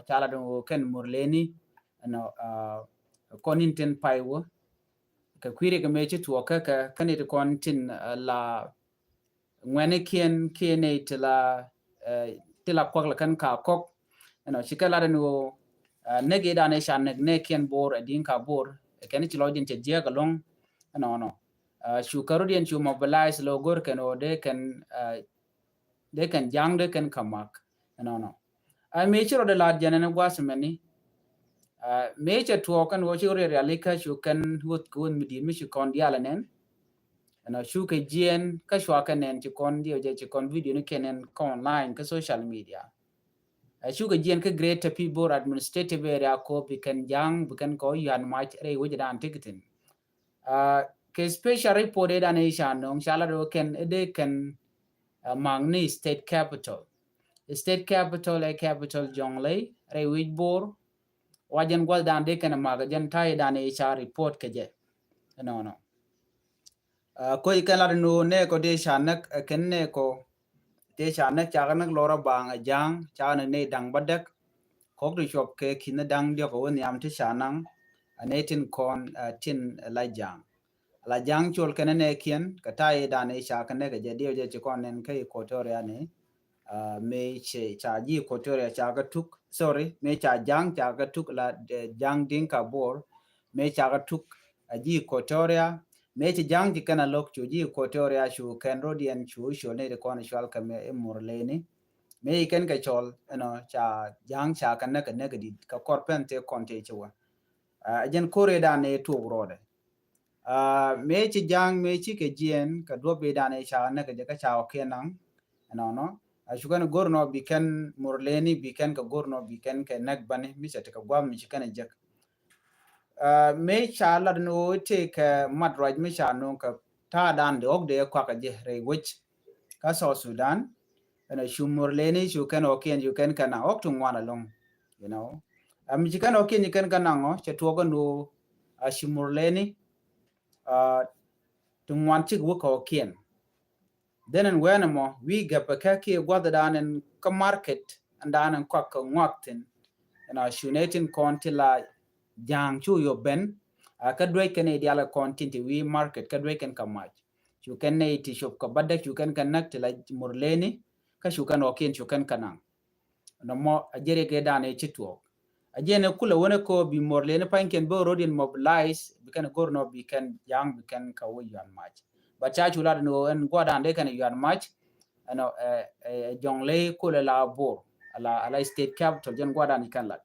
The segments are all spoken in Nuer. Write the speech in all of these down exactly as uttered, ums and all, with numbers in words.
ca lat ɛn ɣöö kɛn Murleni, ɛnɔ, kɔn in tin pay wä kɛ kui̱ ri kɛ mëë ci tuɔɔk kä kɛ kɛn it kɔn tin la ŋuɛnikiɛn kiɛn nɛy ti la, ti la kuak la kɛn ka kɔk. Ɛnɔ, ci kɛ lat ɛn ɣöö näk i̱ dan i̱ ca näk nɛɛkiɛn Bor, ɛ Dinka Bor, ɛ kɛn ci lɔcdiɛn cɛ jiääk ɛlɔ̱ŋ. Ɛnɔnɔ, cu kɛ rɔ̱diɛn cu mobilize lɔ go̱r kɛn ɣöö dee kɛn, dee kɛn ja̱a̱ŋ dee kɛn kä mak. Ɛnɔnɔ, a mëë ci rɔɔdɛ la̱t jɛn ɛn gua̱a̱th mɛni. Mëë cɛ tuɔɔk kɛn ɣöö ci riɛl rialikä cu kɛn wuth kɛ wuth mi di̱i̱t mi ci kɔn diaal ɛ nɛn. Ɛnɔ, cu kɛ jiɛɛn kä cua kɛ nɛn ci kɔn diɛw jɛ ci kɔn video ni kɛn ɛn kä online kä social media. Ɛ cu kɛ jiɛɛn kä Greater Pibor Administrative Area kɔ bi kɛn ja̱a̱ŋ bi kɛn kɔ yuan mac rɛy wec dan tikitin. Kɛ special report ɛ dan i̱ ca no̱o̱ŋ ca lat ɣöö kɛn ɛ dee kɛn maŋ ni state capital. State capital ɛ capital Jonglei rɛy wi̱c Bor. Wa jɛn gua̱th dan dee kɛn ɛ mak jɛn ta̱y dan i̱ ca report kɛ jɛ. Ɛnɔnɔ, koc kɛn lat ni ɣöö nɛɛkɔ dee ca näk, kɛn nɛɛkɔ dee ca näk ca kɛ näk lɔrä baŋ ɛ ja̱a̱ŋ ca kɛ näk nɛy da̱ŋ bädäk. Kɔk ti cuɔp kɛ ki̱n da̱ŋ diɔk ɛ wä nhiam ti ca naŋ ɛ nɛy tin kɔn tin la ja̱a̱ŋ. La ja̱a̱ŋ col kɛn nɛɛkiɛn kɛ ta̱y i̱ dan i̱ ca kɛ näk ɛ jɛ diɛw jɛ ci kɔn nɛn kä Equatoria ni. Mëë cɛ ca ji̱ Equatoria ca kɛ tuk, sorry, mëë ca ja̱a̱ŋ ca kɛ tuk la ja̱a̱ŋ Dinka Bor. Mëë ca kɛ tuk a ji̱ Equatoria. Mëë ci ja̱a̱ŋ ci kɛn a lo̱k cu ji̱ Equatoria cu kɛn rɔ̱diɛn cu col ni ti kɔn cual kɛ mëë i̱ Murleni. Mëë ci kɛn kɛ cɔl ɛnɔ ca ja̱a̱ŋ ca kɛ näk kɛ näk kɛ di̱t kɛ kɔr pɛn tëë kɔn tëë ci wä. A jɛn ko̱r i̱ dan i̱ tuɔk rɔɔdɛ. Mëë ci ja̱a̱ŋ mëë ci kɛ jiɛɛn kɛ duɔ̱p i̱ dan i̱ ca näk kɛ jɛ kä ca ɔ kiɛ naŋ. Ɛnɔnɔ, a cu kɛn go̱r nɔ bi kɛn Murleni bi kɛn kɛ go̱r nɔ bi kɛn kɛ näk bani mi cɛ ti kɛ gua̱a̱m mi ci kɛn ɛ jek. Mëë ca lat ni ɣöö tëë kɛ mat ruac mi ca no̱o̱ŋ kɛ ta̱a̱ dan di ɣɔk dee kuakä jɛ rɛy wec kä South Sudan. Ɛnɔ, cu Murleni cu kɛn ɣɔkiɛn cu kɛn kɛ naŋ ɣɔk ti ŋuan ɛlɔ̱ŋ. You know, mi ci kɛn ɣɔkiɛn ci kɛn kɛ naŋ ɔ cɛ tuɔɔk ɛn ɣöö a cu Murleni ti ŋuan cik wä kɛ ɣɔkiɛn. Then ɛn wɛn ɛmɔ wi̱i̱ gɛpɛ kɛ kiɛ gua̱th dan ɛn kä market ɛn dan ɛn kɔak kɛ ŋuak thin. Ɛnɔ, cu nɛy tin kɔn ti la ja̱a̱ŋ cu yop ben. A kä duec kɛn i̱ dial kɔn tin ti wi̱i̱ market kä duec kɛn kä mac. Cu kɛn nɛy ti cop kä bädäk cu kɛn kɛ näk ti la Murleni. Kä cu kɛn ɣɔkiɛn cu kɛn kɛ naŋ. Nɔmɔ a jɛ riɛk ëë dan ëë ci tuɔɔk. A jɛ ni kulɛ wänɛ kɔ bi Murleni pa̱nykiɛn bä road in mobilize bi kɛn go̱r nɔ bi kɛn ja̱a̱ŋ bi kɛn kɛ wä yuan mac. But ca cu lat ni ɣöö ɛn gua̱dan dee kɛn yuan mac. Ɛnɔ, ɛ, ɛ, Jonglei kulɛ la Bor. Ala, ala state capital jɛn gua̱dan ci kɛn lat.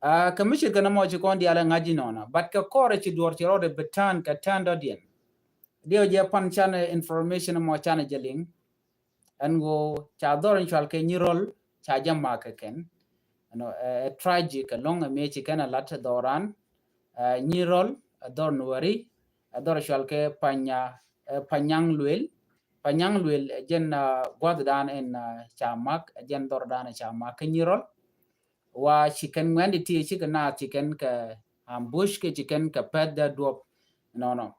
Ɛ, kɛ mi ci kɛn mɔ ci kɔn diaal ɛ ŋa̱c inɔnɔ. But kɛ kɔrɛ ci duɔr ci rɔɔdɛ bi tään kɛ tään dɔ̱diɛn. Diɛw jɛ pan canɛ information mɔ canɛ jɛ liŋ. Ɛn ɣöö ca dhɔr in cual kɛ Nyirɔl ca jɛ mak kɛ kɛn. Ɛnɔ, ɛ, ɛ tragic ɛlɔ̱ŋ ɛ mëë ci kɛn ɛ lat dhɔran. Ɛ, Nyirɔl ɛ dhɔr Nuɛri, ɛ dhɔr cual kɛ Panya, ɛ, Panyaŋ Luel. Panyaŋ Luel ɛ jɛn, ɛ, gua̱thdan ɛn, ɛ, ca mak, ɛ jɛn dhɔrdan ɛ ca mak kä Nyirɔl. Wa ci kɛn ŋuɛ̈ndi ti ci kɛ naath ci kɛn kɛ ambush kɛ ci kɛn kɛ pɛth dee duɔp. Nɔnɔ.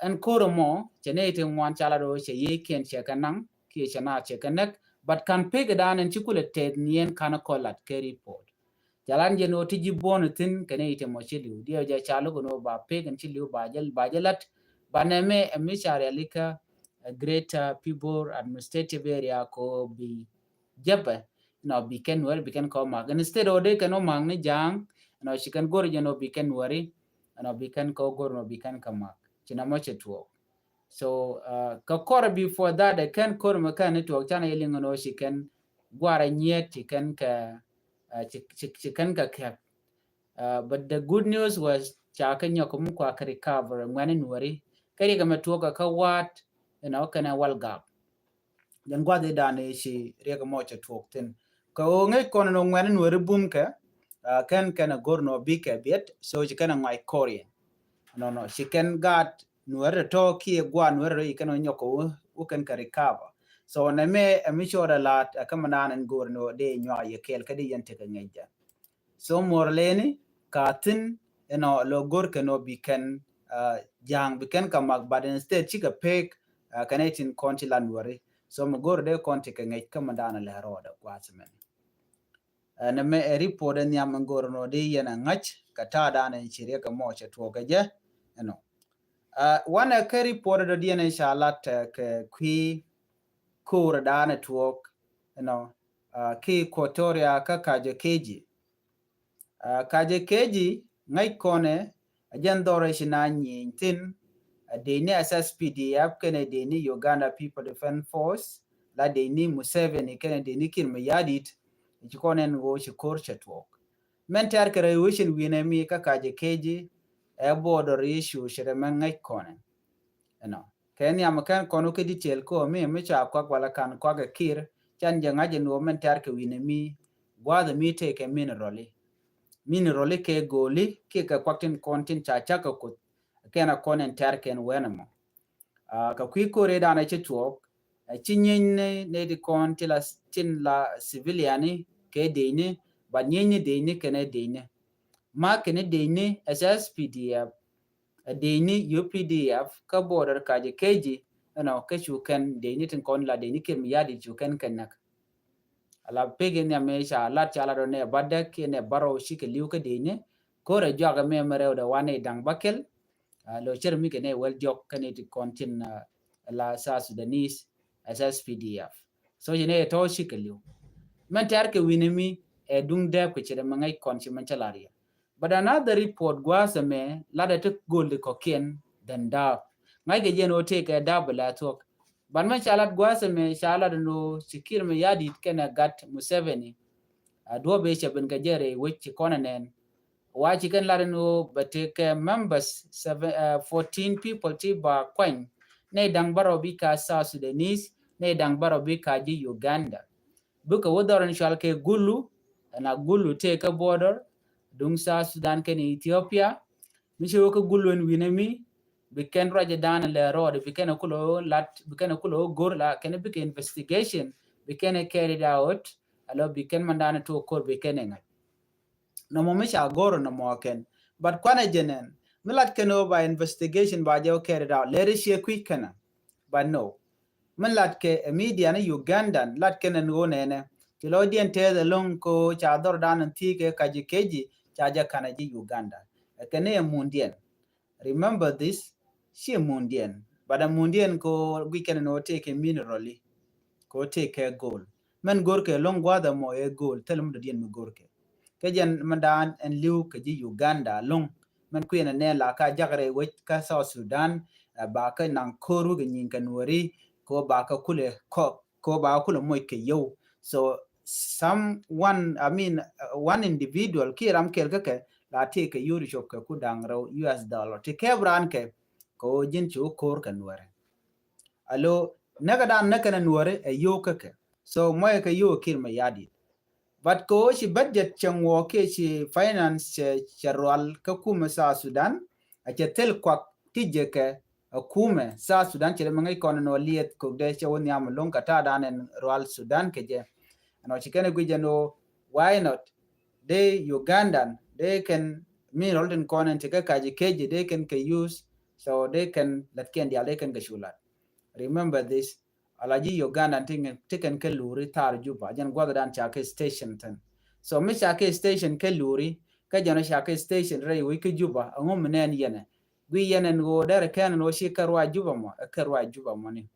Ɛn ko̱r ɛmɔ cɛ nɛy ti ŋuan ca lat ɣöö cɛ yiëëkiɛn cɛ kɛ naŋ kiɛ cɛ naath cɛ kɛ näk. But ka̱n pek dan ɛn ci kulɛ tɛth niɛn ka̱n kɔ lat kɛ report. Ca lat jɛn ɣöö ti ji̱ buɔ̱n thi̱n kɛ nɛy ti mɔ ci li̱w diɛw jɛ ca lo̱k ɛn ɣöö ba pek ɛn ci li̱w ba jɛ, ba jɛ lat. Ba nɛmɛ ɛ mi ca rialikä, ɛ, Greater Pibor Administrative Area kɔ bi jɛpɛ. Nɔ bi kɛn Nuɛri bi kɛn kɔ mak. Instead ɔ dee kɛn ɔ mak ni ja̱a̱ŋ, nɔ ci kɛn go̱r jɛ nɔ bi kɛn Nuɛri, nɔ bi kɛn kɔ go̱r nɔ bi kɛn kɛ mak. Ci nɔmɔ cɛ tuɔɔk. So, uh, kɛ kɔr before that, ɛ kɛn ko̱r mɛ kɛn ni tuɔɔk canɛ yɛ liŋ nɔ ci kɛn guarɛ nyiet ci kɛn kɛ, uh, ci, ci, ci kɛn kɛ kɛp. Uh, but the good news was ca kɛ nyɔk mi kua kɛ recover ŋuɛni Nuɛri. Kɛ riɛk mɛ tuɔɔk kɛ kä wa̱a̱t, you know, kɛnɛ wal gap. Jɛn gua̱th i̱ dan i̱ ci riɛk mɔ cɛ tuɔɔk thi̱n. Kɛ ɣöö ŋäc kɔn in ɣöö ŋuɛ̈ni Nuɛri bum kɛ, ah, kɛn kɛn a go̱r nɔ bikɛ biɛt, so ci kɛn a ŋuac kɔriɛn. Nɔnɔ, ci kɛn gaat Nuɛri tɔ̱ kiɛ gua̱a̱ Nuɛri rɔ ci kɛn a nyɔk kɛ wä, wä kɛn kɛ recover. So nɛmɛ ɛ mi cɔɔd a la̱a̱t ɛ kä mi naan ɛn go̱r ni ɣöö dee nyuak yɛ kɛɛl kä dee yɛn tekɛ ŋäc jɛ. So Murleni ka thi̱n ɛnɔ lɔ go̱r kɛn ɔ bi kɛn, ah, ja̱a̱ŋ bi kɛn ka mak, but instead cikɛ pek, ah, kɛn ɛ tin kɔn ti la Nuɛri. So mi go̱r dee kɔn ti kɛ ŋäc kä mi da̱a̱n a lɛ rɔɔdɛ gua̱a̱th mɛn. Ɛ, nɛ mɛ ɛ report ɛ nhiam ɛn go̱r nɔ di yɛn ɛ ŋa̱c kɛ ta̱a̱ da̱a̱n ɛn ci riɛk ɛ mɔ cɛ tuɔɔk ɛ jɛ ɛnɔ. Ɛ, wanɛ kɛ report ɛ dɔ̱diɛn ɛ ca lat, ɛ, kɛ kui̱ ko̱o̱r ɛ da̱a̱n ɛ tuɔɔk ɛnɔ. Ɛ, ki Equatoria kä Kajo Keji. Ɛ, Kajo Keji ŋäc kɔnɛ ɛ jɛn dhɔrɛ ci na nyieny thin, ɛ, dee ni S S P D F kɛnɛ dee ni Uganda People Defense Force, la dee ni Museveni kɛnɛ dee ni Kiir Mayardit, ci kɔnɛ ɛn ɣöö ci ko̱r cɛ tuɔɔk. Mɛn tɛ̈r kɛ rɛy wecin wi̱nɛ mi kä Kajo Keji, ɛ border issue ci rɛ mɛn ŋäc kɔnɛ. Ɛnɔ. Kɛ nhiam kɛn kɔn wä kä detail kɔ mi, mi ca kuak wala kan kuak ɛ Kiir, can jɛ ŋa̱c ɛn wä mɛn tɛ̈r kɛ wi̱nɛ mi, gua̱a̱th mi tëë kɛ mineral i̱. Mineral i̱ kɛ go̱o̱li, kiɛ kɛ kuak tin kɔn tin ca cak kɛ Kuoth, kɛn a kɔn ɛn tɛ̈r kɛn wɛn ɛmɔ. Ɛ, kɛ kui̱ ko̱r ɛ da̱a̱n ɛ ci tuɔɔk, ɛ, ci nyieny ni, ni di kɔn ti la, tin la civilian i̱ kɛ dee ni, but nyieny ni dee ni kɛnɛ dee ni. Ma kɛnɛ dee ni S S P D F, ɛ, dee ni U P D F kä border Kajo Keji, ɛnɔ, kä cu kɛn dee ni tin kɔn la dee ni Kiir Mayardit cu kɛn kɛ näk. Ala pek in nhiam mi ca lat, ca lat ɔ nɛ Badek kiɛ nɛ Barrow cikɛ li̱w kä dee ni. Ko̱r ɛ juak ɛmɛ mɛ rɛw dɛ wanɛ da̱ŋ bäkɛl. Ɛ, lo cɛr mi kɛ nɛ wel diɔk kɛnɛ ti kɔn tin, ɛ, la South Sudanese S S P D F. So ci nɛ tɔ̱ cikɛ li̱w. Mɛn tɛ̈r kɛ wi̱nɛ mi, ɛ, duŋ dɛɛp kɛ ci rɛ mɛ ŋäc kɔn ci mɛn cä lar yɛ. But another report gua̱a̱th ɛmɛ latdɛ ti go̱o̱l di kɔ̱kiɛn than da̱a̱p. Ŋa̱ckɛ jɛn ɣöö tëëkɛ da̱a̱p bɛ lɛ thuɔ̱k. But mɛ ca lat gua̱a̱th ɛmɛ ca lat ɛn ɣöö ci Kiir Mayardit kɛnɛ gat Museveni, ɛ, duɔ̱ɔ̱p ëë cɛ ben kɛ jɛ rɛy wec ci kɔn ɛ nɛn. Wa ci kɛn lat ɛn ɣöö bɛ tëëkɛ members seven, ɛ, fourteen people ti ba kuany. Nɛy da̱ŋ bärɔw bi ka South Sudanese, nɛy da̱ŋ bärɔw bi ka ji̱ Uganda. Bikɛ wä dhɔr in cual kɛ Gulu, ɛn a Gulu tëëkɛ border duŋ South Sudan kɛnɛ Ethiopia. Mi ci wä kä Gulu ɛn wi̱nɛ mi, bi kɛn ruacɛ da̱a̱n lɛ rɔɔd, bi kɛn ɛ kulɛ wä lat, bi kɛn ɛ kulɛ wä go̱r la kɛn bikɛ investigation, bi kɛn ɛ carried out, alɔ bi kɛn man da̱a̱n ɛ tuɔk ko̱r bi kɛn ɛ ŋa̱c. Nɔmɔ mi ca go̱r nɔmɔ kɛn. But kuanɛ jɛ nɛn, mi lat kɛn wä ba investigation ba jɛ wä carried out, lɛri ciɛ kui̱ kɛnɛ. But no. Min lat kɛ ɛ media ni Ugandan, lat kɛn ɛn ɣöö nɛnɛ. Ci lɔcdiɛn tɛth ɛlɔ̱ŋ ko ca dhɔr dan ɛn thi̱i̱ kɛ Kajo Keji, ca jɛ kanɛ ji̱ Uganda. Ɛ kɛn ni ɛ mundiɛn. Remember this, ci ɛ mundiɛn. But ɛ mundiɛn ko guic kɛn ɛn ɣöö tëëkɛ mineral i̱. Ko tëëkɛ gold. Mɛn go̱rkɛ ɛlɔ̱ŋ gua̱a̱th ɛmɔ ɛ gold, thil mi dɔ̱diɛn mi go̱rkɛ. Kä jɛn mɛ daan ɛn li̱w kɛ ji̱ Uganda ɛlɔ̱ŋ. Mɛn kui̱n ɛ nɛn la ka jak rɛy wec kä South Sudan, ɛ, ba kä naŋ ko̱r wä kɛ nyiŋ kɛ nuɔri, ko ba kä kulɛ kɔk, ko ba kä kulɛ moc kɛ yio̱w. So someone, I mean, uh, one individual kiɛ ram kɛl kä kɛ la tëëkɛ yio̱w ti cop kɛ ku da̱ŋ rɛw U S dollar. Ti kɛp raan kɛ, kɛ ɣöö ji̱n ci wä ko̱r kɛ nuɔri. Alo, näkɛ dan näkɛ nɛ nuɔri ɛ yio̱w kä kɛ. So mɔyɛ kɛ yio̱w ɛ Kiir Mayardit. But kɛ ɣöö ci budget cɛ ŋuɔɔk kiɛ ci finance cɛ, cɛ rual kä kumɛ South Sudan, a cɛ thil kuak ti jɛ kɛ, a kumɛ South Sudan cɛ dee mi ŋäc kɔn ɛn ɣöö liɛth kok dee cɛ wä nhiam ɛlɔ̱ŋ kɛ ta̱a̱ dan ɛn rual Sudan kɛ jɛ. Ɛn ɣöö ci kɛn ɛ guic ɛn ɣöö why not? Dee Ugandan, dee kɛn mineral tin kɔn ɛn ti kä Kajo Keji, dee kɛn kɛ use, so dee kɛn lät kɛn diaal dee kɛn kɛ cu lat. Remember this, ala ji̱ Uganda ti kɛn, ti kɛn kɛ luri thar Juba, jɛn gua̱th dan ca kɛ station thin. So mi ca kɛ station kɛ luri, kä jɛn ca kɛ station rɛy wec kä Juba, ɛŋu mi nɛn yɛnɛ? Gui yɛn ɛn ɣöö derɛ kɛn ɛn ɣöö ci kɛ ruac Juba mɔ, ɛ kɛ ruac Juba mɔ ni.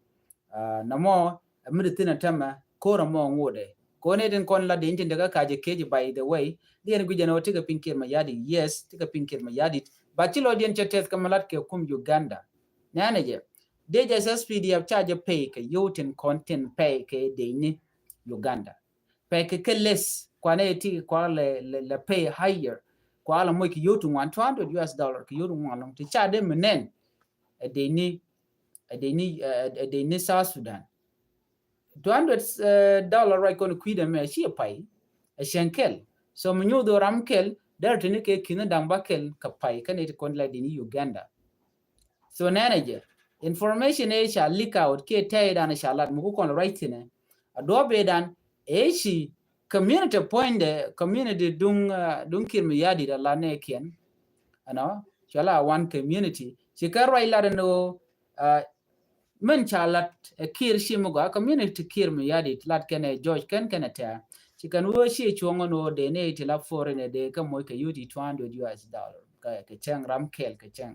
Ah, nɔmɔ, ɛ mi di thin ɛ tämɛ, ko̱r ɛmɔ ŋotdɛ. Ko̱r ni tin kɔn la di tin dee kä Kajo Keji, by the way, di ɛn gui jɛn ɣöö ti kɛ piny Kiir Mayardit, yes, ti kɛ piny Kiir Mayardit, but ci lɔcdiɛn cɛ tɛth kɛ mi lat kɛ kum Uganda. Nɛnɛ jɛ, dee jɛ S S P D F ca jɛ pay kɛ yio̱w tin kɔn tin pay kɛ dee ni Uganda. Pay kɛ kɛ less, kuanɛ ti kualɛ lɛ, lɛ pay higher. Kualɛ moc kɛ yio̱w ti ŋuan two hundred U S dollar kɛ yio̱w ti ŋuan lɔŋ. Ti ca dee mi nɛn, ɛ dee ni, ɛ dee ni, ɛ, ɛ dee ni South Sudan. Two hundred, ɛ, dollar ruac kɔn kui̱dɛ mɛ ci pay, ɛ cɛn kɛl. So mi nyuth ram kɛl, derɛ ti ni kɛ ki̱n da̱ŋ bäkɛl kɛ pay, kɛn it kɔn la dee ni Uganda. So nɛnɛ jɛ, information ëë ca leak out kiɛ tɛy dan ca lat mi ku kɔn ruac thinɛ. A duɔ̱p ëë dan, ëë ci community puɔ̱nydɛ, community duŋ, ah, duŋ Kiir Mayardit a la nɛɛkiɛn. Ɛnɔ, cuala one community. Ci kɛ ruac lat ɛn ɣöö, ah, min ca lat ɛ Kiir ci mi gɔaa community Kiir Mayardit lat kɛnɛ George kɛn kɛnɛ tɛ̈. Ci kɛn wee ciɛ cuɔ̱ŋ ɛn ɣöö dee ni ti la foreign dee kä moc kɛ yio̱w ti two hundred U S dollar kɛ, kɛ cäŋ, ram kɛl kɛ cäŋ.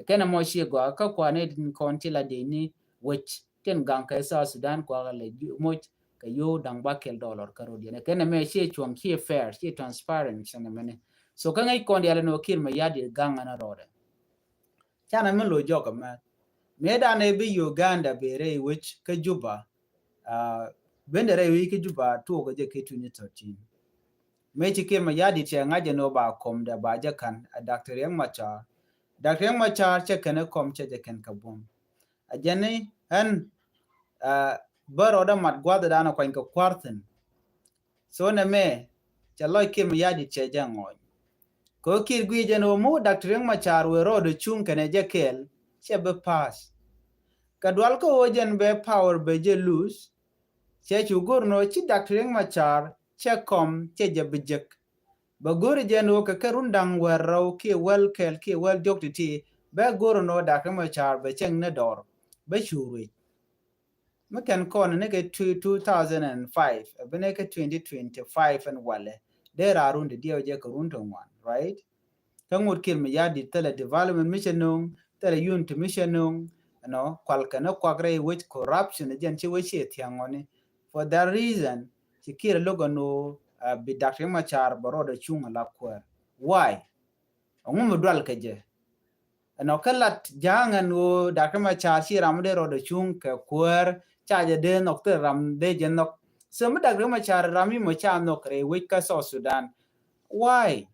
Kɛn ɛmɔ ciɛ gɔaa kä kuan ni tin kɔn ti la dee ni wec tin gaŋ kɛ South Sudan kua lɛ moc kɛ yio̱w da̱ŋ bäkɛl dollar kä rɔ̱diɛn. Kɛn ɛmɛ ciɛ cuɔ̱ŋ, ciɛ fair, ciɛ transparent, cɛn ɛmɛni. So kä ŋäc kɔn diaal ɛn ɣöö Kiir Mayardit gaŋ ɛn rɔɔdɛ. Canɛ mi lo̱c jɔk ɛmɛ. Mëë danɛ bi Uganda bi rɛy wec kä Juba, ah, ben de rɛy wec kä Juba tuɔɔk jɛ kɛ twenty thirteen. Mëë ci Kiir Mayardit cɛ ŋa̱c jɛ ni ɣöö ba kɔm dɛ ba jɛ ka̱n, a Doctor Riek Machar. Doctor Riek Machar cɛ kɛn ɛ kɔm, cɛ jɛ kɛn kɛ buɔ̱m. A jɛn ni ɛn, ah, bä rɔɔdɛ mat gua̱th danɛ kuany kɛ kua̱r thi̱n. So nɛ mɛ cɛ lɔc Kiir Mayardit cɛ jɛ ŋɔɔny. Kɛ ɣöö Kiir guic jɛn ɣöö mi wä Doctor Riek Machar wëë rɔɔdɛ cuŋ kɛnɛ jɛ kɛɛl, cɛ bi pass. Kɛ dual kä ɣöö jɛn bɛ power bɛ jɛ lose, cɛ cu go̱r ni ɣöö ci Doctor Riek Machar cɛ kɔm, cɛ jɛ bi jek. Bɛ go̱r jɛn ɣöö kɛ kɛ run da̱ŋ wäl rɛw kiɛ wäl kɛl kiɛ wäl diɔ̱k ti̱ti̱, bɛ go̱r ni ɣöö Doctor Riek Machar bɛ cɛŋ ni dɔɔr, bɛ cu ruec. Mi kɛn kɔn ni kɛ two, two thousand and five, bi ni kɛ twenty twenty-five ɛn walɛ. Dee raar run ti diɛw jɛ kɛ run ti ŋuan, right? Kä ŋut Kiir Mayardit thilɛ development mi cɛ no̱o̱ŋ, thilɛ unity mi cɛ no̱o̱ŋ, you know, kual kɛn kuak rɛy wec, corruption jɛn ci wec ciɛ thia̱ŋ ŋɔni. For that reason, ci Kiir lo̱k ɛn ɣöö, uh, bi Doctor Riek Machar bɛ rɔɔdɛ cuŋ ala kuäär. Why? Ɛŋu mi dual kɛ jɛ? Ɛnɔ kä lat ja̱a̱ŋ ɛn ɣöö Doctor Riek Machar ci ram mi dee rɔɔdɛ cuŋ kɛ kuäär, ca jɛ dee nhɔk, thil ram dee jɛ nhɔk. So mi Doctor Riek Machar ram mi mɔ ca nhɔk rɛy wec kä South Sudan. Why?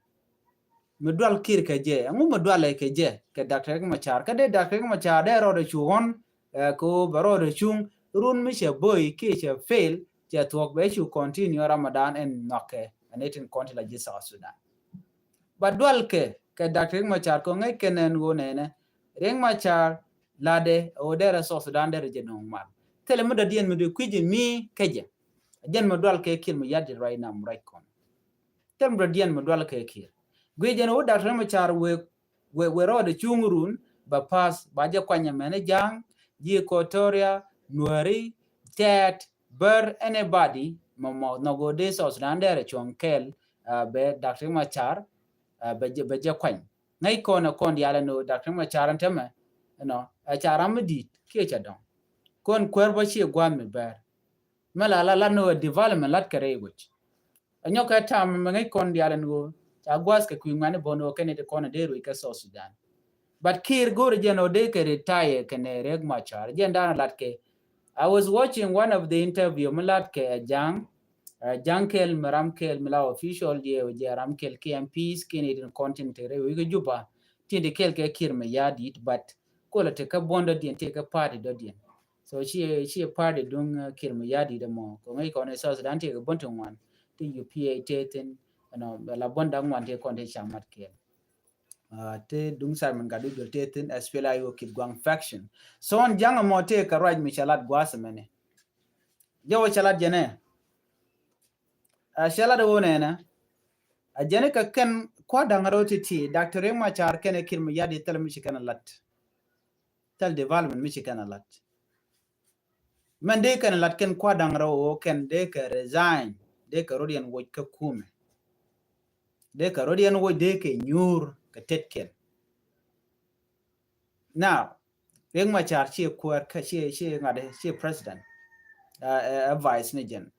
Mi dual Kiir kɛ jɛ, ɛŋu mi dual kɛ jɛ kɛ Doctor Riek Machar? Kä dee Doctor Riek Machar dee rɔɔdɛ cu ɣɔn, eh, kɛ ɣöö bɛ rɔɔdɛ cuŋ run mi cɛ boy kiɛ cɛ fail, cɛ thuɔ̱k bɛ cu continue Ramadan ɛn nhɔkɛ ɛn itin kɔn ti la ji̱ South Sudan. Ba dual kɛ, kɛ Doctor Riek Machar kɛ ŋäc kɛn ɛn ɣöö nɛnɛ Riek Machar latdɛ ɣöö derɛ South Sudan derɛ jɛ no̱o̱ŋ mal. Thilɛ mi dɔ̱diɛn mi dee kui̱c mi kɛ jɛ. Jɛn mi dual kɛ Kiir Mayardit right now, right kɔn. Thilɛ mi dɔ̱diɛn mi dual kɛ Kiir. Guic jɛn ɣöö Doctor Riek Machar wëë, wëë, wëë rɔɔdɛ cuŋ run, ba pass, ba jɛ kuany ɛmɛn ja̱a̱ŋ, ji̱ Equatoria, Nuääri, Tɛɛt, Bär, anybody, mɔ, mɔ nhɔk ɣöö dee South Sudan derɛ cuɔ̱ŋ kɛɛl, ah, bɛ Doctor Riek Machar, ah, bɛ jɛ, bɛ jɛ kuany. Ŋäc kɔn ɛ kɔn diaal ɛn ɣöö Doctor Riek Machar ɛn tämɛ, you know, ɛ ca ram mi di̱i̱t kiɛ cɛ dɔ̱ŋ. Kɔn kuäär bä ciɛ gua̱a̱th mi bɛr. Mɛ la la lat ni ɣöö development lat kɛ rɛy wec. Ɛ nyɔk kɛ tam mɛ ŋäc kɔn diaal ɛn ɣöö ca gua̱a̱th kɛ kui̱ ŋuani bä ni ɣöö kɛn i̱ ti kɔn ɛ dee ruec kɛ South Sudan. But Kiir go̱o̱rɛ jɛn ɣöö dee kɛ retire kɛnɛ Riek Machar. Jɛn da̱a̱n lat kɛ. I was watching one of the interview mi lat kɛ Ja̱a̱ŋ, eh, Ja̱a̱ŋ kɛl mi ram kɛl mi la official diɛ wä jɛ ram kɛl kɛ M Ps kɛn i̱ tin kɔn tin te rɛy wec kɛ Juba. Tin ti kɛl kɛ Kiir Mayardit, but kolɛ ti kä buɔ̱n dɔ̱diɛn, ti kä party dɔ̱diɛn. So ci, ci party duŋ, uh, Kiir Mayardit ɛmɔ. Kɛ ŋäc kɔn i̱ South Sudan ti kɛ buɔ̱n ti ŋuan, ti U P A te thin, you know, la buɔ̱n da̱ŋ ŋuan ti kɔn ti ca mat kɛɛl. Uh, ti duŋ Simon Gatdut duel te thin, S P L A I O Kitgwang faction. So ɛn Ja̱a̱ŋ ɛmɔ ti kɛ ruac mi cɛ lat gua̱a̱th ɛmɛni. Jɛ wä cɛ lat jɛnɛ. A cɛ lat wä nɛnɛ. A jɛn kɛ kɛn kua̱r da̱ŋ rɛw ti̱ti̱, Doctor Riek Machar kɛnɛ Kiir Mayardit thil mi ci kɛn a lat. Thil development mi ci kɛn a lat. Mɛn dee kɛn a lat kɛn kua̱r da̱ŋ rɛw wä kɛn dee kɛ resign, dee kɛ rɔ̱diɛn woc kä kumɛ. Dee kɛ rɔ̱diɛn woc, dee kɛ nyuur kɛ tet kɛn. Now, Riek Machar ciɛ kuäär kä ciɛ, ciɛ ŋa̱t, ciɛ president. Uh, uh, vice ni jɛn.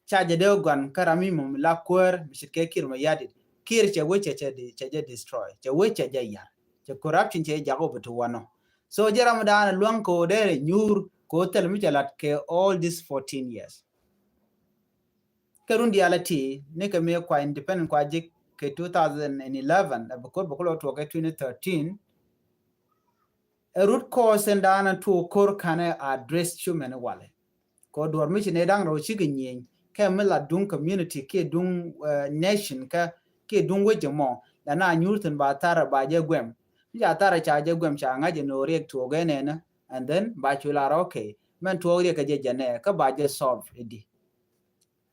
Ca jɛ dee guan kä ram mi mum la kuäär mi ce̱tkɛ Kiir Mayardit. Kiir cɛ wec cɛ, cɛ di, cɛ jɛ destroy. Cɛ wec cɛ jɛ yar. Cɛ corruption cɛ jak wä bi ti wanɔ. So jɛ ram dan luäŋ kɛ wä dee rɛ nyuur kɛ wä thil mi cɛ lat kɛ all these fourteen years. Kɛ run diaal a ti ni kɛ mi kua independent kua jik kɛ two thousand and eleven, a bi kor bi kor lɔ tuɔk kɛ twenty thirteen. Ɛ root cause in dan tuɔk kor kanɛ address cumɛn walɛ. Kɛ duɔr mi ci nɛ da̱ŋ rɛw cikɛ nyieny kɛ mi la duŋ community kiɛ duŋ, uh, nation kä kiɛ duŋ wec ɛmɔ. La na nyuur thin ba thar ba jɛ guɛm. Mi ca thar ca jɛ guɛm ca ŋa̱c ɛn ɣöö Riek tuɔk ɛn ɛnɛ. And then ba cu lar, okay, mɛn tuɔk Riek kɛ jɛ jɛ nɛ kä ba jɛ solve i̱di.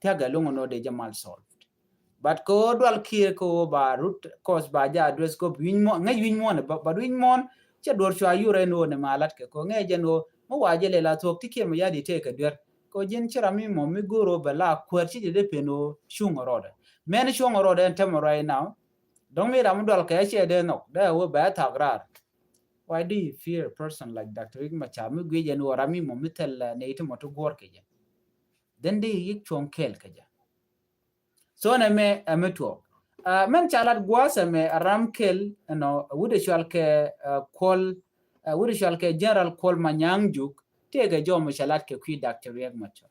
Thiak ɛ luŋ ɛn ɣöö dee jɛ mal solved. But kɛ ɣöö dual Kiir kɛ ɣöö ba root cause ba jɛ address kɛ ɣöö bi wi̱ny muɔ̱ɔ̱n, ŋäc wi̱ny muɔ̱ɔ̱n, but wi̱ny muɔ̱ɔ̱n cɛ duɔr cua yur ɛn ɣöö ni ma lat kɛ kɛ ɣöö ŋäc jɛn ɣöö mi wa jɛ lɛ la thuɔ̱k ti Kiir Mayardit tëë kɛ duer. kɛ ji̱n ci ram mi mɔ mi go̱o̱r ɣöö bɛ la kuäär ci jɛ dee pen ɣöö cuŋ rɔɔdɛ. Mɛn cuŋ rɔɔdɛ ɛn tämɛ right now. Dɔ̱ŋ mi ram mi dual kɛ ciɛ dee nhɔk dee ɣöö bɛ thak raar. Why do you fear a person like Doctor Riek Machar mi guic ɛn ɣöö ram mi mɔ mi thil nɛy ti mɔ ti guɔ̱ɔ̱r kɛ jɛ? Then di yik cuɔ̱ŋ kɛɛl kɛ jɛ. So nɛ mɛ ɛ mi tuɔɔk. Mɛn ca lat gua̱a̱th ɛmɛ ɛ ram kɛl ɛnɔ wut ɛ cual kɛ Kuɔl, wut ɛ cual kɛ General Kuɔl Manyang Juk. Tëëkɛ jɔw mi ca lat kɛ kui̱ Doctor Riek Machar.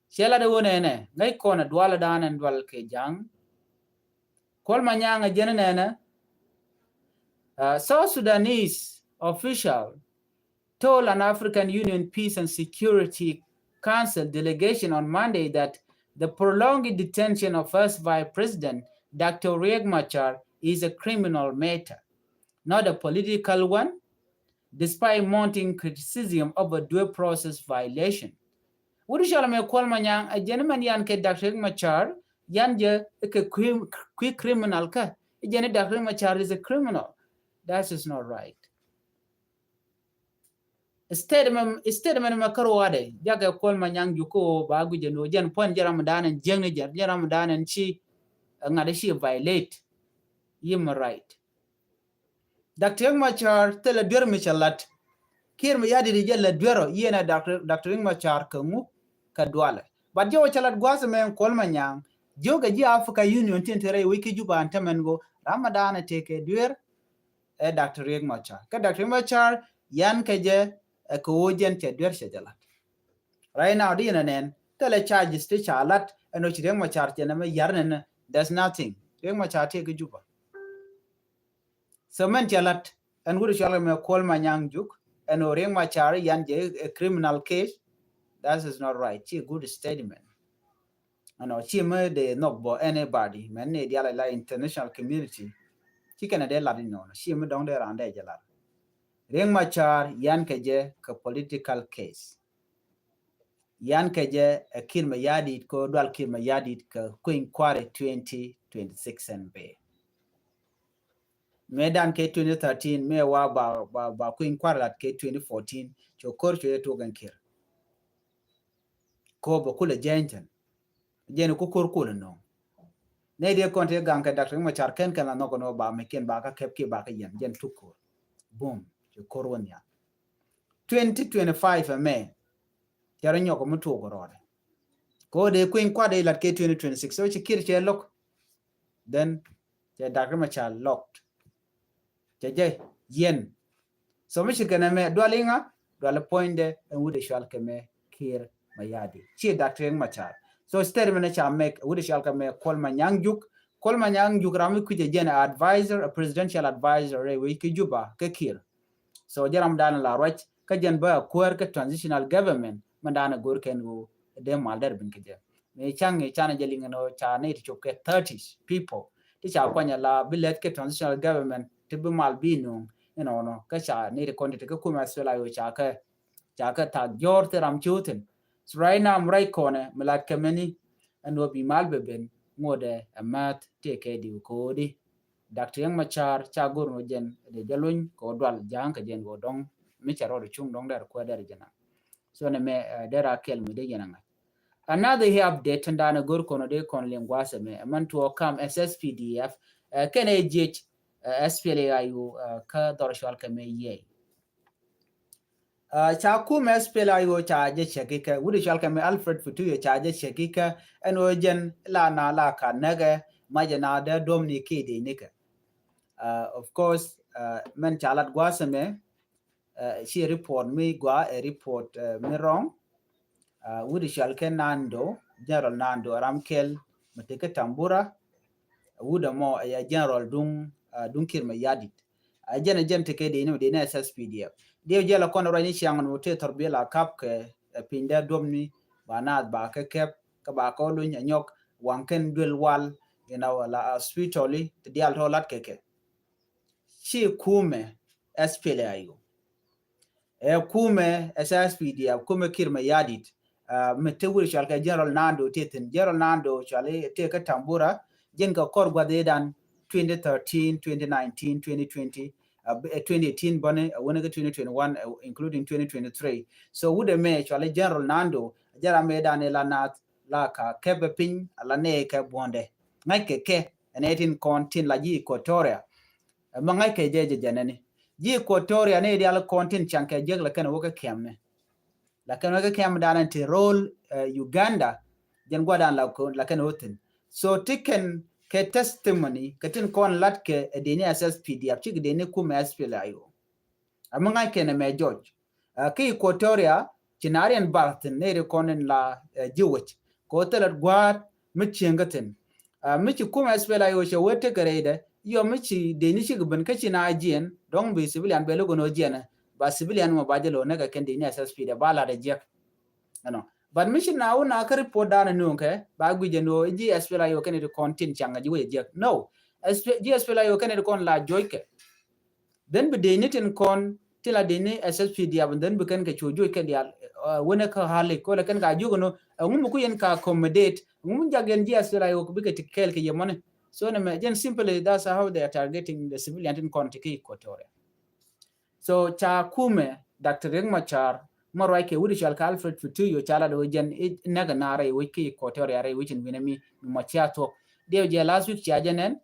Cɛ lat ɛ wä nɛnɛ ŋäc kɔn ɛ dual ɛ da̱a̱n ɛn dual kɛ ja̱a̱ŋ. Kuɔl Manyang ɛ jɛn ɛ nɛnɛ. South Sudanese official told an African Union Peace and Security Council delegation on Monday that the prolonged detention of First Vice President Doctor Riek Machar is a criminal matter, not a political one, despite mounting criticism of a due process violation. Wut cɔl mɛ Kuɔl Manyang ɛ jɛn mɛn yan kɛ Doctor Riek Machar yan jɛ kɛ kui̱ criminal kä ɛ jɛn Doctor Riek Machar is a criminal. That is not right. Statement, statement mɛ kä ruaadɛ jakɛ Kuɔl Manyang Juk kä ɣöö ba guic jɛ ni ɣöö jɛn puɔ̱n jɛ ram dan ɛn jiäkni jɛ, jɛ ram dan ɛn ci ŋa̱t ci violate human right. Doctor Riek Machar thilɛ duer mi cɛ lat. Kiir Mayardit jɛ lɛ duer ɔ, yieen ɛ Doctor Riek Machar kɛ ŋu kɛ dualɛ. But jɛ wä cɛ lat gua̱a̱th mɛ Kuɔl Manyang jiök ɛ ji̱ Africa Union tin te rɛy wec ki Juba ɛn tämɛn ɣöö ram dan ɛ tëëkɛ duer ɛ Doctor Riek Machar. Kä Doctor Riek Machar yan kɛ jɛ ɛ kɛ ɣöö jɛn cɛ duer cɛ jɛ lat. Right now di yɛn ɛ nɛn thilɛ charges ti ca lat ɛn ɣöö ci Riek Machar cɛ nɛmɛ yar nɛn. There's nothing. Riek Machar tëëkɛ Juba. So mɛn cɛ lat ɛn wut cɔal kɛ mɛ Kuɔl Manyang Juk ɛn ɣöö Riek Machar yan jɛ ɛ criminal case. That is not right. Ci good statement. Ɛnɔ ci mi dee nhɔk bɔ anybody mɛn ni dial la international community. Ci kɛn dee lat inɔnɔ ci mi dɔŋ dee ran dee jɛ lat. Riek Machar yan kɛ jɛ kɛ political case. Yan kɛ jɛ ɛ Kiir Mayardit kɛ dual Kiir Mayardit kɛ kui̱ny kua̱ri twenty twenty-six ɛn bɛ. Mëë dan kɛ twenty thirteen mëë wa ba, ba, ba kui̱ny kua̱ri lat kɛ twenty fourteen cɛ ko̱r cɛ jɛ tuɔk ɛn Kiir. Kɛ bɛ kulɛ jɛny tɛn. Jɛn ku ko̱r kulɛ nɔŋ. Nɛ diɛ kɔn ti gaŋ kɛ Doctor Riek Machar kɛn kɛn la nhɔk nɔ ba mɛ kiɛn ba kä kɛp kiɛ ba kä yɛn jɛn tuk ko̱r. Boom. Cɛ ko̱r wä nhial. Twenty twenty-five ɛmɛ cɛ rɔ nyɔk mi tuɔk rɔɔdɛ. Kɛ ɣöö dee kui̱ny kua̱r dee lat kɛ twenty twenty-six so ci Kiir cɛ lock. Then cɛ Doctor Riek Machar locked. Cɛ jɛ yɛn. So mi ci kɛn ɛmɛ dual iŋa dual puɔ̱nydɛ ɛn wut ɛ cual kɛ mɛ Kiir Mayardit ci Doctor Riek Machar. So statement ca make wut ɛ cual kɛ mɛ Kuɔl Manyang Juk. Kuɔl Manyang Juk ram mi kui̱c ɛ jɛn advisor, a presidential advisor rɛy wec ki Juba kɛ Kiir. So jɛ ram dan la ruac kä jɛn bä a kuäär kä transitional government mɛ dan a go̱r kɛn ɣöö dee mal dɛr bin kɛ jɛ. Mi caŋ i̱ canɛ jɛ liŋ ɛn ɣöö ca nɛy ti cop kɛ thirty people ti ca kuany ala bi lɛth kɛ transitional government ti bi mal bi nuŋ inɔnɔ kä ca nɛy ti kɔn ti ti kä kumɛ SPLA-IO ca kɛ ca kɛ thak jɔr ti ram ciwthin. So right now mi ruac kɔnɛ mi lat kɛ mɛni ɛn ɣöö bi mal bɛ ben ŋotdɛ ɛ math tëë kɛ diw ko̱o̱di. Doctor Riek Machar ca go̱r ŋot jɛn dee jɛ luny kɛ ɣöö dual ja̱a̱ŋ kɛ jɛn ɣöö dɔ̱ŋ mi cɛ rɔɔd cuŋ dɔ̱ŋ dɛr kuɛ dɛr jɛ na. So nɛ mɛ dɛr a kɛl mi dee jɛn a ŋa̱c. Another here update tin da̱a̱n a go̱r kɔn dee kɔn liŋ gua̱a̱th ɛmɛ ɛmɛn tuɔɔk kam SSPDF kɛn ɛ jiec SPLA-IO kä dhɔr cual kɛ mɛ yiɛy. Ca kumɛ SPLA-IO ca jɛ cɛk ikɛ wut i̱ cual kɛ mɛ Alfred Futuyo ca jɛ cɛk ikɛ ɛn ɣöö jɛn la na la ka näkɛ macɛ na dee duɔ̱m ni kiɛ dee nikɛ. Of course mɛn ca lat gua̱a̱th ɛmɛ ci report mi gɔaa ɛ report mi wrong. Wut i̱ cual kɛ Nando, General Nando ram kɛl mi tekɛ Tambura. Wut ɛmɔ ɛ General duŋ duŋ Kiir Mayardit. Ɛ jɛn ɛ jɛn tekɛ dee ni mi dee ni SSPDF. Dee jɛ la kɔn ruac ni ciaŋ ni mi tëë thɔr bi la kap kɛ ɛ piny dee duɔm ni ba naath ba kɛ kɛp kä ba kɛ luny ɛ nyɔk waŋ kɛn duel wal inɔ wala a spitɔli ti dial tɔ lat kɛ kɛ. Ci kumɛ SPLA-IO. Ɛ kumɛ SSPDF kumɛ Kiir Mayardit. Mi te wut cual kɛ General Nando te thin General Nando cual te kɛ Tambura jin kɛ kɔr guath idan twenty thirteen, twenty nineteen, twenty twenty. twenty eighteen bäni, a wänä kä twenty twenty-one, including twenty twenty-three. So wut ɛmɛ cɔalɛ General Nando, jɛ ram mëë dan ila naath la ka kɛpɛ piny, ala nɛ kɛ buɔndɛ. Ŋa̱ckɛ kɛ ɛnɛ tin kɔn tin la ji̱ Equatoria. Mɛ ŋa̱ckɛ jɛ jɛ jɛnɛni ji̱ Equatoria ni dial kɔn tin caŋkɛ jek la kɛn wä kä kɛmni. Lakin wekɛ kɛm dan ti rol Uganda, jɛn guadan la kɛn othin. So ti kɛn kɛ testimony kɛ tin kɔn lat kɛ ɛ dini SSPDF cik dini kumɛ SPLA-IO. Ami ŋa̱c kɛn ɛmɛ jɔc. Ki Equatoria ci nariɛn bar thin neri kɔn in la jiwec kɛ othɛlɛt gua̱a̱t mi cieŋ kä thin. Mi ci kumɛ SPLA-IO cɛ wee tekɛ rɛydɛ yɔ mi ci dini cik ben kä ci na jiɛn dɔŋ bi civilian bɛ logono jiɛn. Ba civilian mɔ ba jɛ lo nɛ kɛ kɛn dini SSPDF ba lat ɛ jiɛk. Ɛnɔ. But mi ci na wun na kä report dan ni wun kɛ ba gui jɛ ni wun ji̱ SPLA-IO kɛn iti kɔn tin caŋ ji̱ wun jɛ jiɛk. No. Ji̱ SPLA-IO kɛn iti kɔn la joc kɛ. Then bi dini tin kɔn tin la dini SSPDF and then bi kɛn kɛ cu joc kɛ dial. Wun ɛ kä hali ko la kɛn ka jiuk ni wun ɛŋu mi ku yɛn ka accommodate ɛŋu mi jak yɛn ji̱ SPLA-IO bi kɛ ti kɛɛl kɛ yɛ mɔni. So ni mɛ jɛn simply that's how they are targeting the civilian tin kɔn ti ki Equatoria. So ca kumɛ Doctor Riek Machar mɔ ruac kɛ wut i̱ cɔal kɛ Alfred Futuyo ca lat ɣöö jɛn i̱ nɛkɛ na rɛy wec ki Equatoria rɛy wec in wi̱nɛ mi mɔ cia thuɔk. Diɛw jɛ last week cia jɛ nɛn.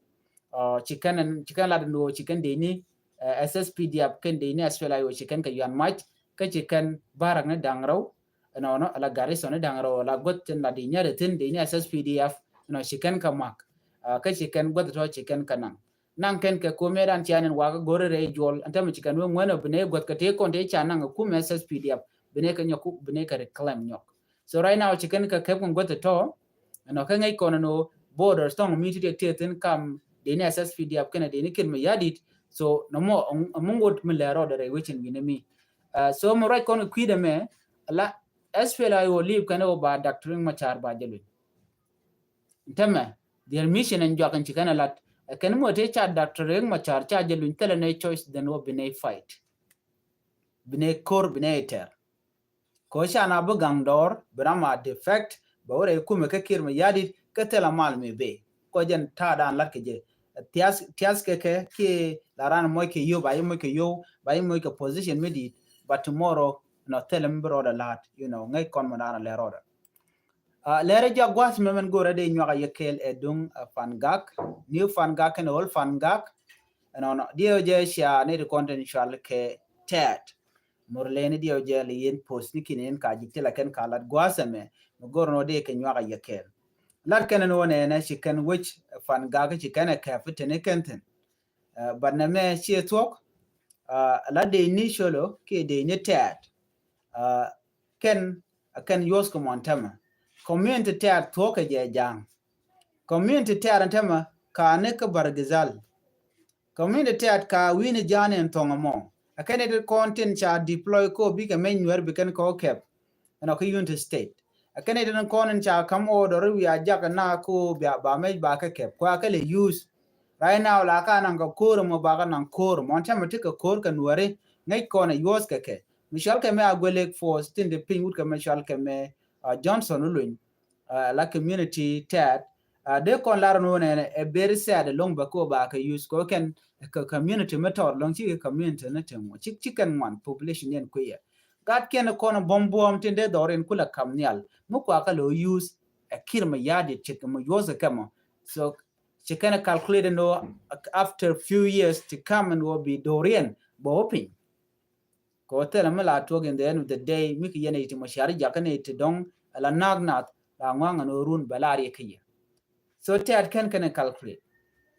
Ci kɛn ci kɛn lat in ɣöö ci kɛn deni SSPDF kɛn deni SPLA-IO ci kɛn kɛ yuan mac kä ci kɛn barak ni da̱ŋ rɛw. Ɛnɔnɔ ala garrison ni da̱ŋ rɛw ala guäth tin la di nyɛrɛ thin deni SSPDF. Ɛnɔ ci kɛn kɛ mak kä ci kɛn guäth tɔ ci kɛn kɛ naŋ. Naŋ kɛn kɛ kumɛ dan cia nɛn wakä go̱ri rɛy juɔl ɛn tämɛ ci kɛn wee ŋuɛn ɔ binɛ guäth kɛ tëë kɔn tëë ca naŋ kɛ kumɛ SSPDF binɛ kɛ nyɔk binɛ kɛ reclaim nyɔk. So right now ci kɛn kɛ kɛp kɛn guäth tɔ. Ɛnɔ kɛ ŋäc kɔn ɛn ɣöö borders thɔŋ mi ti tiɛk tiɛk thin kam deni SSPDF kɛnɛ deni Kiir Mayardit. So nɔmɔ ɛmɔ ŋot mi lɛ rɔɔdɛ rɛy wecin wi̱nɛ mi. So mi ruac kɔn kɛ kui̱dɛ mɛ la SPLA-IO lip kɛn ɣöö ba Doctor Riek Machar ba jɛ luny. Tämɛ their mission ɛn juak in ci kɛn ɛ lat ɛ kɛn muɔ tëë ca Doctor Riek Machar ca jɛ luny thilɛ nɛ choice then wä binɛ fight. Binɛ kor binɛ tɛr. Ko ca na bi gaŋ dɔɔr bi ram a defect bɛ wä rɛy kumɛ kä Kiir Mayardit kä thilɛ mal mi bee. Ko jɛn ta̱a̱ dan lat kɛ jɛ. Thiath thiath kɛ kɛ kiɛ la ran mɔc kɛ yio̱w ba yi mɔc kɛ yio̱w ba yi mɔc kɛ position mi di̱i̱t. But tomorrow nɔ thilɛ mi bi rɔɔdɛ la̱a̱t you know ŋäc kɔn mɔ dan lɛ rɔɔdɛ. Lɛrɛ jɔak gua̱th mɛ mɛn go̱rɛ dee nyuak a yɛ kɛɛl ɛ duŋ Fangak, New Fangak kɛnɛ Old Fangak. Ɛnɔnɔ diɛw jɛ cia ni ti kɔn tin cual kɛ tɛɛt. Mor lɛni diɛw jɛ li yɛn post ni kin yɛn ka ji̱ ti la kɛn ka lat gua̱th ɛmɛ mi go̱rɛ nɔ dee kɛ nyuak a yɛ kɛɛl. Lat kɛn ɛn wä nɛnɛ ci kɛn wec Fangak ci kɛn ɛ kɛp tini kɛn thin. But nɛ mɛ ciɛ thuɔ̱k la dee ni colo kiɛ dee ni tɛɛt. Kɛn a kɛn yuɔth kɛ mɔn tämɛ. Community tɛɛt thuɔ̱k kɛ jɛ ja̱a̱ŋ. Community tɛɛt ɛn tämɛ ka ni kä Bargazal. Community tɛɛt ka wi̱ni ja̱a̱n in thɔŋ ɛmɔ a kɛn it kɔn tin ca deploy ko bikɛ meny Nuɛr bi kɛn kɔ kɛp. Ɛn ɔ kä Unity State a kɛn it kɔn in ca kam order wi̱i̱ a jak na ko bia ba mec ba kɛ kɛp kua kɛ lɛ use. Right now la ka naŋ kɛ ko̱r ɛmɔ ba kɛ naŋ ko̱r ɛmɔ ɛn tämɛ ti kɛ ko̱r kɛ Nuɛri. Ŋäc kɔn ɛ yuɔth kɛ kɛ mi cual kɛ mɛ a guɛ Lake Force tin de piny wut kɛ mɛ cual kɛ mɛ Johnson Uluny. La community tɛɛt dee kɔn lar ni wun ɛn ɛ very sad ɛlɔŋ bɛ ko ba kɛ use kɛ kɛn kɛ community mi tɔɔr lɔŋ ci kɛ community ni ti ŋuɔ ci ci kɛn ŋuan population yɛn kuiyɛ. Gat kiɛn kɔn buɔm buɔm tin dee dhɔr in kulɛ kam nhial mi kua kɛ lɛ use. Ɛ Kiir Mayardit cik mi yuɔth kɛ mɔ. So ci kɛn calculate ni wä after few years ti kam ni wä bi doriɛn bɛ wä piny. Kɛ wä thilɛ mi la tuɔk in the end of the day mi ki yɛn iti mɔ ciari jakä ni iti dɔŋ la nak nath la ŋuaŋ ni wä run bɛ la riɛ kä yɛ. So tɛɛt kɛn kɛn calculate.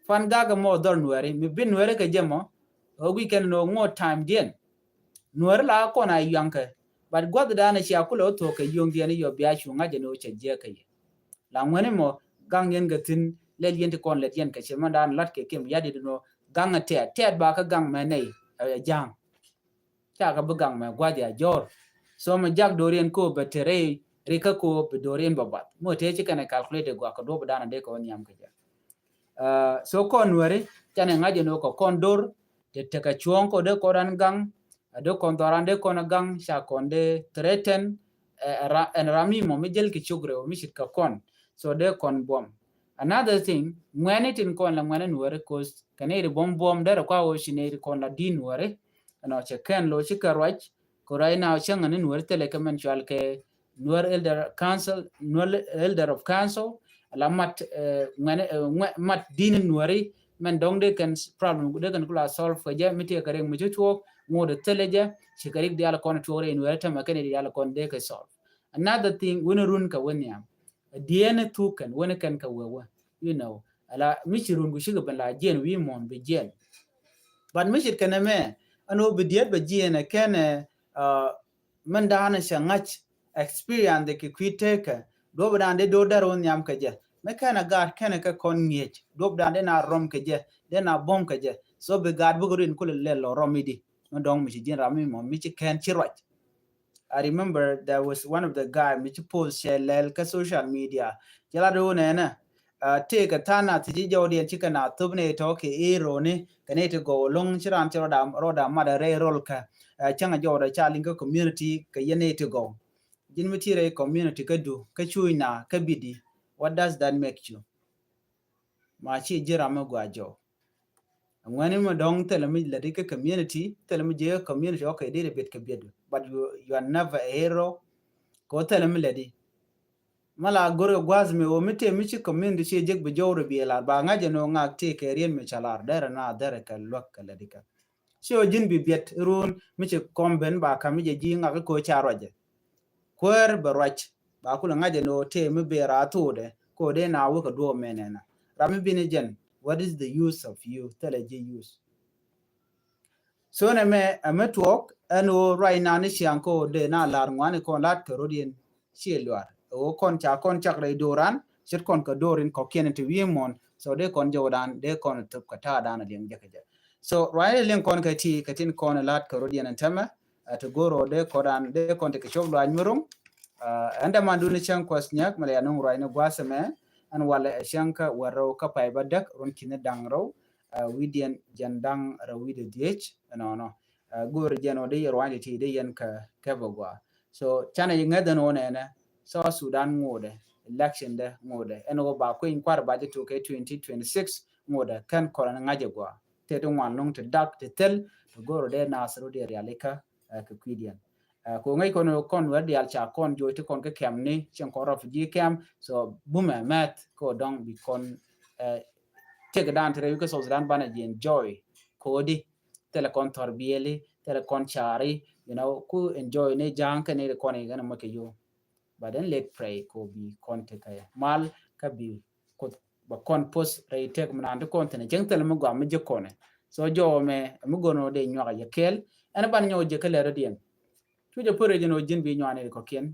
Fangak mɔ dhɔr Nuɛri mi bi Nuɛri kɛ jɛ mɔ. Ɣä gui kɛn ni wä ŋuɔ time diɛn. Nuɛri la kɔn a yuaŋ kɛ but guath dan cia kulɛ wä thuɔk kɛ yuɔŋ diɛn yɔ bia cu ŋa̱c jɛ ni wä cɛ jiɛ kɛ yɛ. La ŋuɛni mɔ gaŋ yɛn kɛ thi̱n lɛl yɛn ti kɔn lɛt yɛn kɛ cɛ mɔ dan lat kɛ Kiir Mayardit nɔ gaŋ a tɛɛt tɛɛt ba kä gaŋ mɛ nɛy ɛ ja̱a̱ŋ. Ca kɛ bi gaŋ mɛ gua̱dhi a jɔr. So mɛ jak doriɛn ko bɛ te rɛy rikä ko bi doriɛn bɛ bath mɔ te ci kɛn ɛ calculate guak kɛ duɔp dan a dee kɛ wä nhiam kɛ jɛ. So kɔn Nuɛri canɛ ŋa̱c jɛ ni wä kɛ kɔn dor te tekɛ cuɔ̱ɔ̱ŋ kɔ dee kɔn ran gaŋ. A dee kɔn dhɔran dee kɔn a gaŋ ca kɔn dee threaten. Ɛn ram mi mɔ mi jel ki cuk rɛw mi cit kɛ kɔn. So dee kɔn buɔm. Another thing, ŋuɛ̈ni tin kɔn la ŋuɛ̈ni Nuɔri, 'cause kɛ nɛy ti buɔm buɔm derɛ kua ɣöö ci nɛy ti kɔn la di̱i̱t Nuɔri. Ɛnɔ cɛ kɛn lo̱ ci kɛ ruac, kɛ ruac na cäŋ ni Nuɔri thilɛ kɛ mɛn cual kɛ Nuer Elder Council, Nuer Elder of Council, la mat, eh, ŋuɛ̈ni, eh, ŋuɛ-, mat di̱i̱t Nuɔri, mɛn dɔ̱ŋ dee kɛn problem, dee kɛn kula solve kɛ jɛ, mi tiɛ kɛ rik mi ci tuɔɔk, ŋot thilɛ jɛ, ci kɛ rik diaal kɔn tuɔɔk rɛy Nuɔri tämɛ kɛn diaal kɔn dee kɛ solve. Another thing, wini run kɛ wä nhiam. Diɛn thuk kɛn, wini kɛn kɛ wä wä. You know, ala mi ci run ku cikɛ ben la jiɛn wi̱i̱ muɔ̱n bi jiɛn. But mi ci kɛn ɛmɛ, ɛn wä bi diet bɛ jiɛn ɛ kɛn ɛ, uh, mɛn da̱a̱n ɛ cɛ ŋa̱c experience kɛ kui̱ tekɛ. Duɔp dan dee do̱r dɛr wä nhiam kɛ jɛ. Mi kɛn ɛ gaat kɛn ɛ kɛ kɔn ŋi̱eec. Duɔp dan dee na rɔm kɛ jɛ, dee na bom kɛ jɛ. So bi gaat bikɛ rin kulɛ lɛl lɔ rɔm i̱di. Mi dɔ̱ŋ mi ci jiɛn ram mi mɔ, mi ci kɛn ci ruac. I remember there was one of the guy mi ci post cɛ lɛl kä social media. Cɛ la do̱ nɛnɛ, uh, tëëkɛ tha̱a̱ŋ na thi̱ci jɔwdiɛn cikɛ na thop ni tɔ̱ kɛ ëë roni kɛ ni ti gɔw lo̱ŋ ci raan ci rɔda, rɔda mat a rɛy rol kä, uh, cäŋ a jɔwda ca liŋ kä community kɛ yɛn ni ti gɔw. Ji̱n mi ti rɛy community kä du, kä cuuc na, kä bidi. What does that make you? Ma ci ji̱ ram mi gua jɔw. Ŋuɛni mi dɔ̱ŋ thilɛ mi lätdi kä community, thilɛ mi jiɛ community, okay, dee bit kɛ biɛt. But you, you are never a hero. Kɛ wä thilɛ mi lätdi. Ma la go̱r kɛ gua̱a̱th mi wä mi tëë mi ci community ci jek bi jɔw rɛ bi lar. Ba ŋa̱c ɛn wä ŋak tëë kɛ rien mi ca lar. Derɛ na derɛ kɛ luäk kɛ lätdi kɛ. Ci wä ji̱n bi biɛt run mi ci kɔm ben ba ka̱m mi jɛ ji̱ ŋak kɛ ko̱ ca ruacɛ. Kuäär bɛ ruac ba kulɛ ŋa̱c ɛn ɣöö tëë mi bëë raar thokdɛ kɛ ɣöö dee na wä kɛ duɔ̱ɔ̱p mɛnɛ na. Ram mi bini jɛn, what is the use of you? Thilɛ ji̱ use. So nɛ mɛ ɛ mi tuɔɔk ɛn ɣöö ruac na ni ciaŋ kɛ ɣöö dee na la̱r ŋuani kɔn la̱t kɛ rot yɛn ciɛ luaar. Ɛ ɣöö kɔn ca kɔn cak rɛy do̱ran ce̱t kɔn kɛ do̱r in kɔ̱kiɛn ti wi̱i̱ muɔ̱n. So dee kɔn jɔwdan dee kɔn thop kɛ ta̱a̱dan a liɛŋ jɛ kɛ jɛ. So ruac ni liɛŋ kɔn kɛ ti kɛ tin kɔn la̱t kɛ rot yɛn ɛn tämɛ. Ɛ ti go̱r ɣöö dee kɔdan dee kɔn ti kɛ cop luac mi ro̱ŋ. Ɛn däman duni cäŋ kuɔth nyäk mi lɛ ya nuŋ ruac ni gua̱a̱th ɛmɛ. Ɛn walɛ ɛ cäŋ kä wär rɛw kä pay bä däk run ki̱ni da̱ŋ rɛw, ɛ wi̱diɛn jɛn da̱ŋ rɛw wi̱dɛ dhiec ɛnɔnɔ. Ɛ go̱r jɛn ɣöö dee yɛ ruac ti ti dee yɛn kä kɛ bä gua̱a̱. So canɛ yi ŋäth ɛn ɣöö nɛnɛ South Sudan ŋotdɛ, election dɛ ŋotdɛ ɛn ɣöö ba kui̱ny kua̱r ba jɛ tok kɛ twenty twenty-six ŋotdɛ kɛn kɔn ɛn ŋa̱c ɛ gua̱a̱. Tëë ti ŋuan lo̱ŋ ti dak ti thil ti go̱r ɣöö dee naath rot yɛ rialikä. Ɛ kɛ kui̱diɛn. Ɛ kɛ ɣöö ŋäc kɔn kɔn wä diaal ca kɔn joc ti kɔn kä kɛm ni cieŋ kɔn refugee camp. So bumɛ mɛth kɛ ɣöö dɔ̱ŋ bi kɔn, ɛ, tëk dan ti rɛy wi̱i̱ kä South Sudan banɛ ji̱ enjoy kodi. Thilɛ kɔn thɔr bieli, thilɛ kɔn cari, you know, ku enjoy ni ja̱a̱ŋ kɛ ni ri kɔn ikɛn mɔ kɛ yo. But then let pray kɛ ɣöö bi kɔn ti kɛ mal kä bi Kuoth bɛ kɔn poth rɛy tëk mi naan ti kɔn thi̱n cieŋ thilɛ mi gɔaa mi ji̱ kɔnɛ. So jɔwä mɛ mi go̱n ɣöö dee nyuak a yɛ kɛɛl ɛn ban nyɔk ji̱ kä lɛr rot yɛn. Cu jɛ pär jɛ ni ɣöö ji̱n bi nyuani kɔ̱kiɛn